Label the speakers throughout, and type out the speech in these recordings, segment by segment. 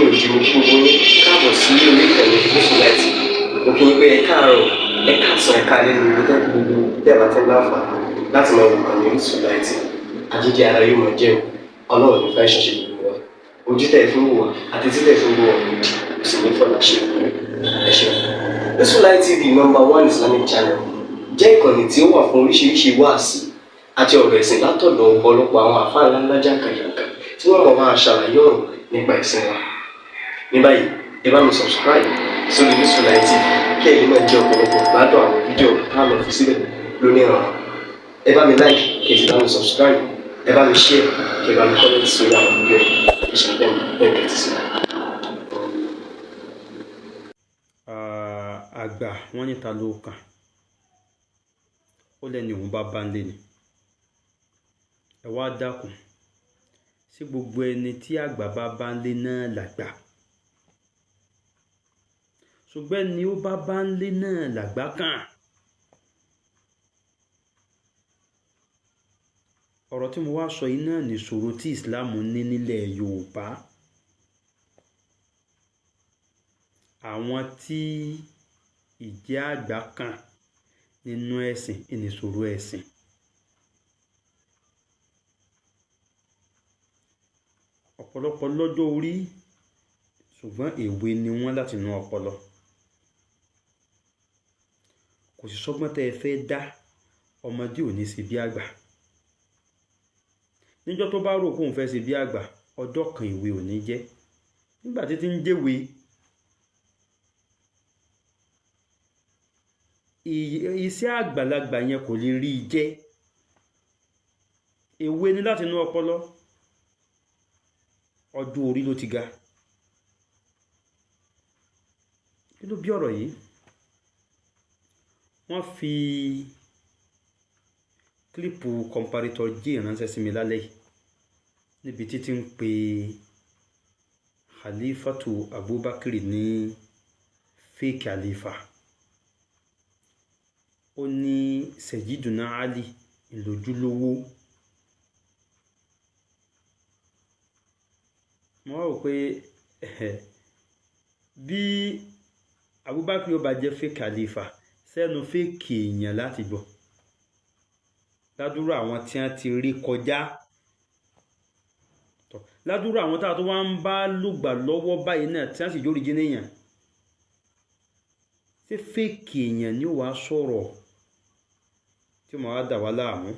Speaker 1: Lẹ́yìn òdì, mo kí gbogbo yín káàbọ̀ sí orí ìkànnì Orísun Light. Mo kí yín pé ẹ káàárọ̀, ẹ káàsán, ẹ káalẹ́ ní gbogbo gbogbo tẹ́ ẹ bá ti ń láǹfààní láti máa wò ìkànnì Orísun Light. Àjíjẹ ara yóò máa jẹun. Ọlọ́run ní fẹ́ ṣẹṣẹ gbogbo wa. Ojú tẹ̀ fún wò wá àti títẹ̀ fún wò wá òdì kò sì ní fọlá ṣe. Ẹ ṣeun. Orísun Light TV, number one Islamic channel, jẹ́ ìkànnì tí ó wà fún oríṣiríṣi wáàsí àti ọ̀rọ̀ ẹ̀sìn látọ̀dọ̀ ọ̀pọ̀lọpọ̀ àwọn àfáà ńláńlá jàǹkàjàǹkà tí wọ́n mọ̀ máa ṣàlàyé ọ̀rọ̀ nípa ẹ̀sìn wa. Ní báyìí, ẹ bá mi subscribe sórí Orísun Light TV kí ẹ̀yin náà jẹ́ ọ̀pọ̀lọpọ̀ gbádùn àwọn fídíò tá a lọ fi síbẹ̀ lónìí ọ̀rọ̀. Ẹ bá mi like, kí ẹ sì bá mi subscribe, ẹ bá mi share, kí ẹ bá mi comment sórí àwọn fídíò yìí. Ẹ ṣe bẹ́ẹ̀ bẹ́ẹ̀ tẹ́tí sí.
Speaker 2: Àgbà wọ́n ní ta ló kàn, ó lẹ́ni òun bá bá ń lé ni. Ẹ wá dákun, sí gbogbo ẹni tí àgbà bá bá ń lé náà làgbà? Ṣùgbọ́n ẹni ó bá bá ń lé náà làgbà kàn. Ọ̀rọ̀ tí mo wá sọ yìí náà nìṣòro tí Ìsìláàmù ní nílẹ̀ Yorùbá. Àwọn tí ìjẹ́ àgbà kàn nínú ẹ̀sìn ìnìṣòro ẹ̀sìn. Ọ̀pọ̀lọpọ̀ lọ́jọ́ orí, ṣùgbọ́n èwe ni wọ́n láti inú ọpọlọ. Kò sì sọ́gbọ́n tẹ́ ẹ fẹ́ dá, ọmọdé ò ní ṣe bí àgbà. Níjọ́ tó bá rò kóun fẹ́ ṣe bí àgbà, ọjọ́ kan ìwé ò ní jẹ́. Nígbà tí ti ń jẹ́wé, iṣẹ́ àgbàlagbà yẹn kò lè rí i jẹ́. Èwe ni láti inú ọpọlọ. Ọjọ́ orí ló ti ga. Kí ló bí ọ̀rọ̀ yìí? Wọ́n fi kílípù Comparator J ránṣẹ́ sí mi lálẹ́ yìí níbi títí ń pe Khalifatu Abubakar ní fake Khalifa. Ó ní Sayyiduna Ali ìlójúlówó. Mo wá wò pé bí Abubakar ó bá jẹ́ fake Khalifa, sẹ́nu fake èèyàn láti gbọ́. Ládùúrò àwọn tí wọ́n ti rí kọjá, ládùúrò àwọn tá a tó wá ń bá lùgbà lọ́wọ́ báyìí náà tí wọ́n sì jórí jí níyàn. Ṣé fake èèyàn ni ó wàá sọ̀rọ̀ tí mo wá dà wá láàmú?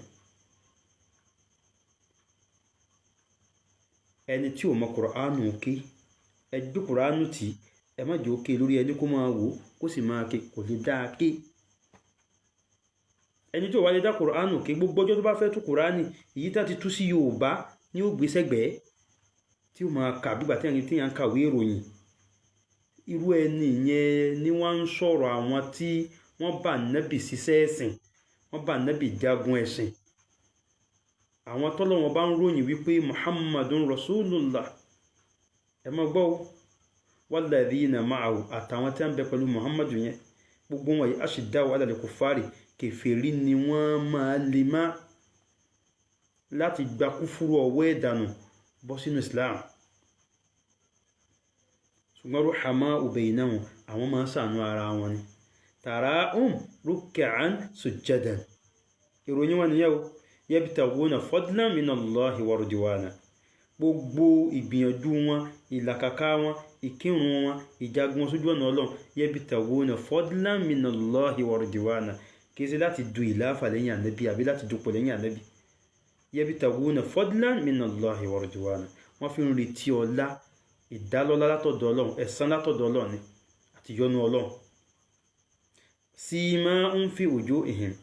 Speaker 2: Ẹni tí ò mọ Kùránù ké, ẹ gbé Kùránù tì, ẹ má jẹ́ ó ké lórí ẹni kó máa wò kó sì máa ké, kò lè dáa ké. Ẹni tí ò wá lè dá Kùránù ké, gbogbo ọjọ́ tó bá fẹ́ tú Kùránì, èyí tá ti tú sí Yorùbá ní ó gbé sẹ́gbẹ̀ẹ́ tí ó máa kà bí ìgbà tí ẹni tí yàn ń kàwé ìròyìn. Irú ẹni yẹn ni wọ́n ń sọ̀rọ̀ àwọn tí wọ́n bá Nábì ṣiṣẹ́ ẹ̀sìn, wọ́n bá Nábì jagun ẹ̀sìn. Àwọn tọ́lọ́wọ́n bá ń ròyìn wípé Muhammadun Rasulullah. Ẹ máa gbọ́ o. Walladhina ma'ahu, àtàwọn tí wọ́n bẹ pẹ̀lú Muhammadu yẹn, gbogbo wọn yìí ashidda'u 'ala al-kuffari, kèfèrí ni wọ́n máa lè má láti gba kúfúrú ọwọ́ ẹ̀dànù bọ́ sínú Islam. Ṣùgbọ́n ruhama'u baynahum, àwọn máa ń ṣàánú ara wọn ni. Tarahum ruk'an sujjadan. Ìròyìn wọn nìyẹn o. Yabtaguna fadlan minallahi wa ridwana. Gbogbo ìgbìyànjú wọn, ìlàkàkà wọn, ìkírun wọn, ìjagun wọn sójú ọ̀nà Ọlọ́run, yabtaguna fadlan minallahi wa ridwana. Kì í ṣe láti du ìlàfà lẹ́yìn ànábì àbí láti dupò lẹ́yìn ànábì. Yabtaguna fadlan minallahi wa ridwana. Wọ́n fi ń retí ọlá, ìdálọ́lá látọ̀dọ̀ Ọlọ́run, ẹ̀san látọ̀dọ̀ Ọlọ́run ni àti ìyọ́nú Ọlọ́run. Simahum fi wujuhihim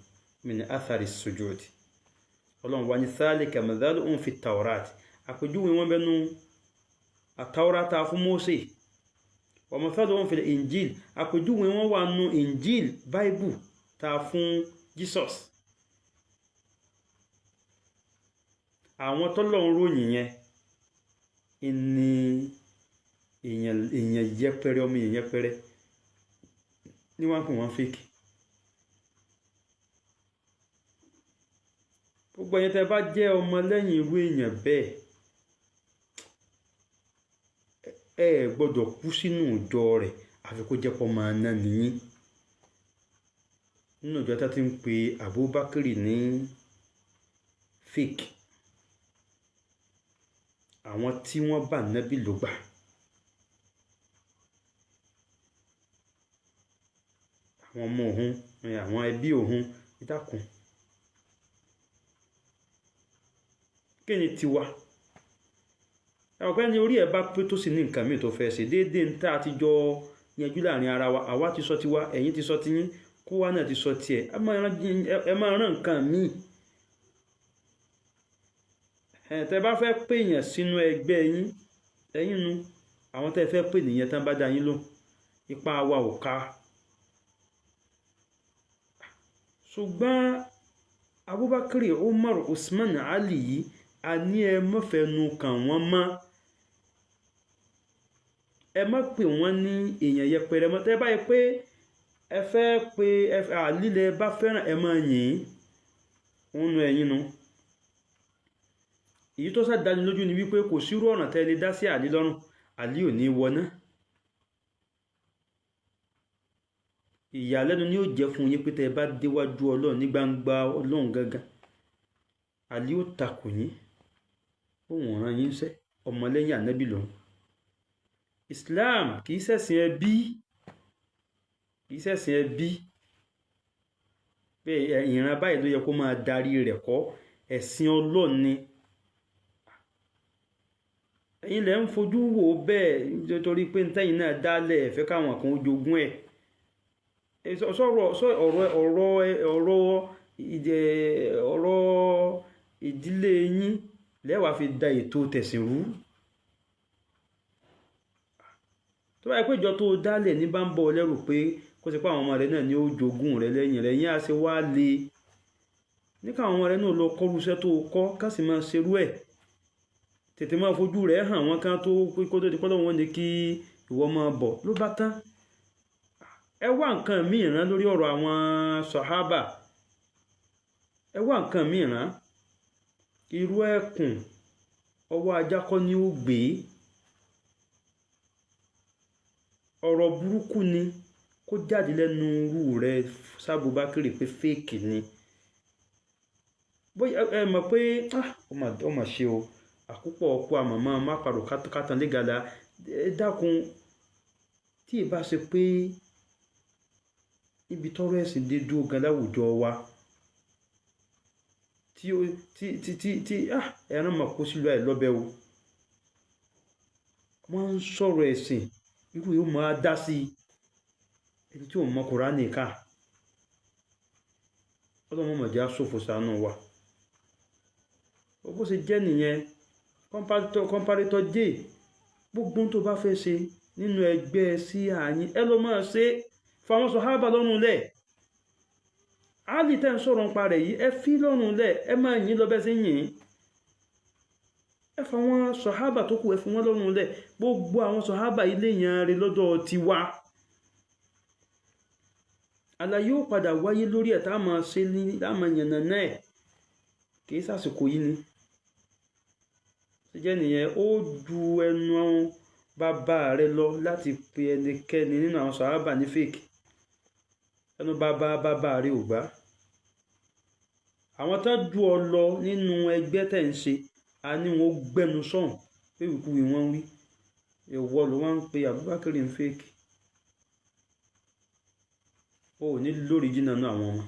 Speaker 2: min athari sujud. Ọlọ́run wá ní thalika mathaluhum fi tawrat. Àpèjúwe wọn bẹnu àtàwọ́rátà fún Mósè. Wa mathaluhum fil Injil. Àpèjúwe wọn wà nù Injil, Bible ta fún Jesus. Àwọn tọ́lọ́run ròyìn yẹn ní èèyàn yẹpẹrẹ, ọmọ èèyàn yẹpẹrẹ ní wọ́n pè wọ́n fake. Gbogbo ẹ̀yin tẹ́ bá jẹ́ ọmọ lẹ́yìn irú èèyàn bẹ́ẹ̀, Ẹ gbọ́dọ̀ kú sínú ìjọ rẹ̀ àfi kó jẹ́ pọ́ máa ná nìyí. Nínú ìjọ tá ti ń pe Abubakar ní fake, àwọn tí wọ́n bá nábì ló gbà. Àwọn ọmọ òun, àwọn ẹbí òun, ìdákun. Kí ni tiwa? Ọ̀pẹ́ ni orí ẹ̀ bá pé tó sì ní nǹkan míì tó fẹ́ ṣe déédéé ń tá a ti jọ yanjú láàrin ara wa. Àwa ti sọ tiwa, ẹ̀yin ti sọ tiyín, kó wa náà ti sọ tiẹ̀. Ẹ máa rán nǹkan míì. Tẹ́ bá fẹ́ pè yàn sínú ẹgbẹ́ yín, ẹ̀yin nu àwọn tẹ́ fẹ́ pè nìyẹn tán bá dá yín lóhùn. Ipa wa ò ká. Ṣùgbọ́n Abubakar, Umar, Usman, Ali yìí, a ní ẹ má fẹnu kàn wọ́n mọ́. Ẹ má pè wọ́n ní èèyàn yẹpẹrẹ mọ́. Tẹ́ bá yẹ pé ẹ fẹ́ pé Àlí lẹ bá fẹ́ràn, ẹ máa yìn ín. Òun nu ẹ̀yin nu. Èyí tó ṣàdáni lójú ni wípé kò sírú ọ̀nà tẹ́ lè dá sí Àlí lọ́rùn. Àlí ò ní wọná. Ìyàlẹ́nu ni ó jẹ́ fún yín pé tẹ́ ẹ bá déwájú Ọlọ́run ní gbangba Ọlọ́run gangan, Àlí ó takò yín. Òun rán yín ṣẹ́, ọmọlẹ́yìn ànábì lòun. Islam kì í ṣẹ̀sìn ẹbí, kì í ṣẹ̀sìn ẹbí. Pé ìran báyìí ló yẹ kó máa darí rẹ̀ kọ́. Ẹ̀sìn Ọlọ́run ni. Ẹ̀yin lẹ ń fojú wò bẹ́ẹ̀ nítorí pé ntẹ́yìn náà dálẹ̀ ẹ fẹ́ káwọn kan ó jogún ẹ̀. Ọ̀rọ̀ ìdílé yín lẹ́wàá fi da ètò tẹ̀sìn rú. Tó bá yẹ pé ìjọ tó dálẹ̀ ní bá ń bọ̀ lẹ́rù pé kó ṣe pé àwọn ọmọ rẹ náà ni ó jogún rẹ lẹ́yìn rẹ, yín á ṣe wá le. Ní káwọn ọmọ rẹ náà lọ kọ́rú iṣẹ́ tó kọ́, ká sì máa ṣerú ẹ̀. Tètè máa fojú rẹ̀ hàn wọ́n ká tó kó tó di pé Ọlọ́run ní kí ìwọ máa bọ̀ ló bá tán. Ẹ wá nǹkan mìíràn lórí ọ̀rọ̀ àwọn sàhábà. Ẹ wá nǹkan mìíràn. Irú ẹkùn ọwọ́ ajá kọ́ ni ó gbé. Ọ̀rọ̀ burúkú ni kó jáde lẹ́nu irú rẹ̀ sábúbákírì pé fake ni. Bóyá ẹ mọ̀ pé ó mà ṣe o. Àkópọ̀ ọkọ àmọ̀mọ́ má parò kátàn légala. Ẹ dákun, tí ì bá ṣe pé ibi tọ́rọ̀ ẹ̀sìn dé dúró gan láwùjọ wa, tí ó tí tí tí tí ẹran mà kó sílùú ẹ̀ lọ́bẹ̀ o. Wọ́n ń sọ̀rọ̀ ẹ̀sìn, irú yóò máa dá sí i. Ẹni tí ò mọ Kùránì kà, Ọlọ́run mọ̀já ṣòfò ṣàánú wa. Bó ṣe jẹ́ nìyẹn, comparator J, gbogbo tó bá fẹ́ ṣe nínú ẹgbẹ́ sí àyín, ẹ lọ máa ṣe fáwọn sàhábà lọ́rùn lẹ̀. Àlí tẹ́ ń sọ̀rọ̀ nípa rẹ̀ yìí, ẹ fi lọ́rùn lẹ̀, ẹ máa yìn lọ bẹ́ẹ̀ sí yìn. Ẹ fáwọn sàhábà tó kù, ẹ fi wọ́n lọ́rùn lẹ̀. Gbogbo àwọn sàhábà ilé yẹn rẹ lọ́dọ̀ tiwa. Àlàyé ó padà wáyé lórí ẹ̀ tá a máa ṣe ní, tá a máa yànnà náà ẹ̀. Kì í sàsìkò yìí ni. Ṣé jẹ́ nìyẹn, ó ju ẹnu bàbá rẹ lọ láti pe ẹnikẹ́ni nínú àwọn sàhábà ní fake. Ẹnu bàbá bàbá rẹ ò gbà. Àwọn tó ju ọ lọ nínú ẹgbẹ́ tẹ̀ ń ṣe, a ní wọn gbẹnu sọ̀hún pé ìwíkúwìí wọ́n ń wí. Ìwọ ló wá ń pe Abubakar ní fake. O ò ní lórí jìnnà náà àwọn ọmọ.